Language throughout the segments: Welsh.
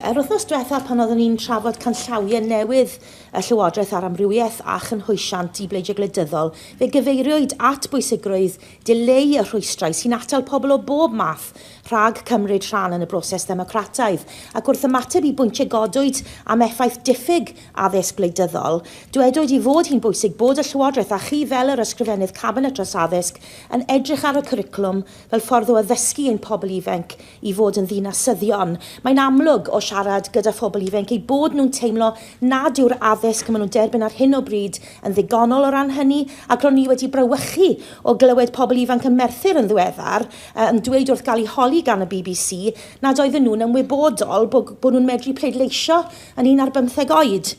Yr wythnos diwetha pan oeddwn ni'n trafod canllawiau newydd y Llywodraeth ar amrywiaeth a chynhwysiant i bleidiau gwleidyddol, fe gyfeiriwyd at bwysigrwydd dileu y rhwystrau sy'n atal pobl o bob math rhag cymryd rhan yn y broses ddemocrataidd, ac wrth ymateb i bwyntiau godwyd am effaith diffyg addysg gwleidyddol, dywedwyd ei fod hi'n bwysig bod y Llywodraeth a chi fel yr Ysgrifennydd Cabinet dros Addysg yn edrych ar y cwricwlwm fel ffordd o addysgu ein pobl ifanc i fod yn ddinasyddion. Mae'n amlwg o siarad gyda phobl ifanc eu bod nhw'n teimlo nad yw'r addysg maen nhw'n derbyn ar hyn o bryd yn ddigonol o ran hynny, ac ro'n i wedi brawychu o glywed pobl ifanc ym Merthyr yn ddiweddar yn dweud wrth gael eu holi gan y BBC nad oedden nhw'n ymwybodol bod, bod nhw'n medru pleidleisio yn un ar bymtheg oed.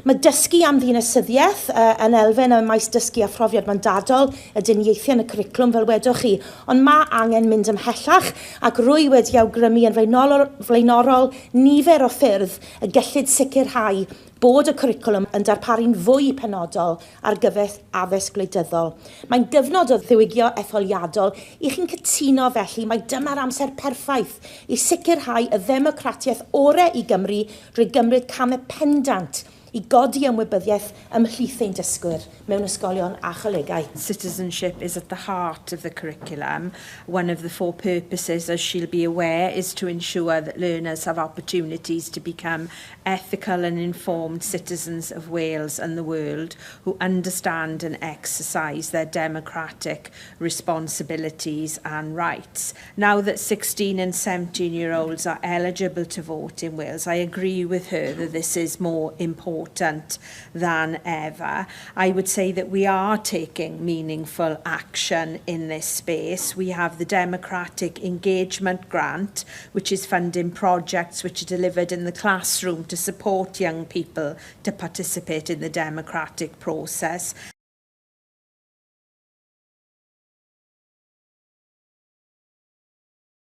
Mae dysgu am ddinasyddiaeth yn elfen ym maes dysgu a phrofiad mandadol y dyniaethau yn y cwricwlwm, fel wedwch chi, ond mae angen mynd ymhellach, ac rwy wedi awgrymu yn flaenorol nifer o ffyrdd y gellid sicrhau bod y cwricwlwm yn darparu'n fwy penodol ar gyfer addysg gwleidyddol. Mae'n gyfnod o ddiwygio etholiadol. I chi'n cytuno felly mai dyma'r amser perffaith i sicrhau y ddemocratiaeth orau i Gymru drwy gymryd camau pendant i godi ymwybyddiaeth ymhlith ein dysgwyr mewn ysgolion a cholegau? Citizenship is at the heart of the curriculum. One of the four purposes, as she'll be aware, is to ensure that learners have opportunities to become ethical and informed citizens of Wales and the world who understand and exercise their democratic responsibilities and rights. Now that 16 and 17 year olds are eligible to vote in Wales, I agree with her that this is more important than ever. I would say that we are taking meaningful action in this space. We have the Democratic Engagement Grant, which is funding projects which are delivered in the classroom to support young people to participate in the democratic process.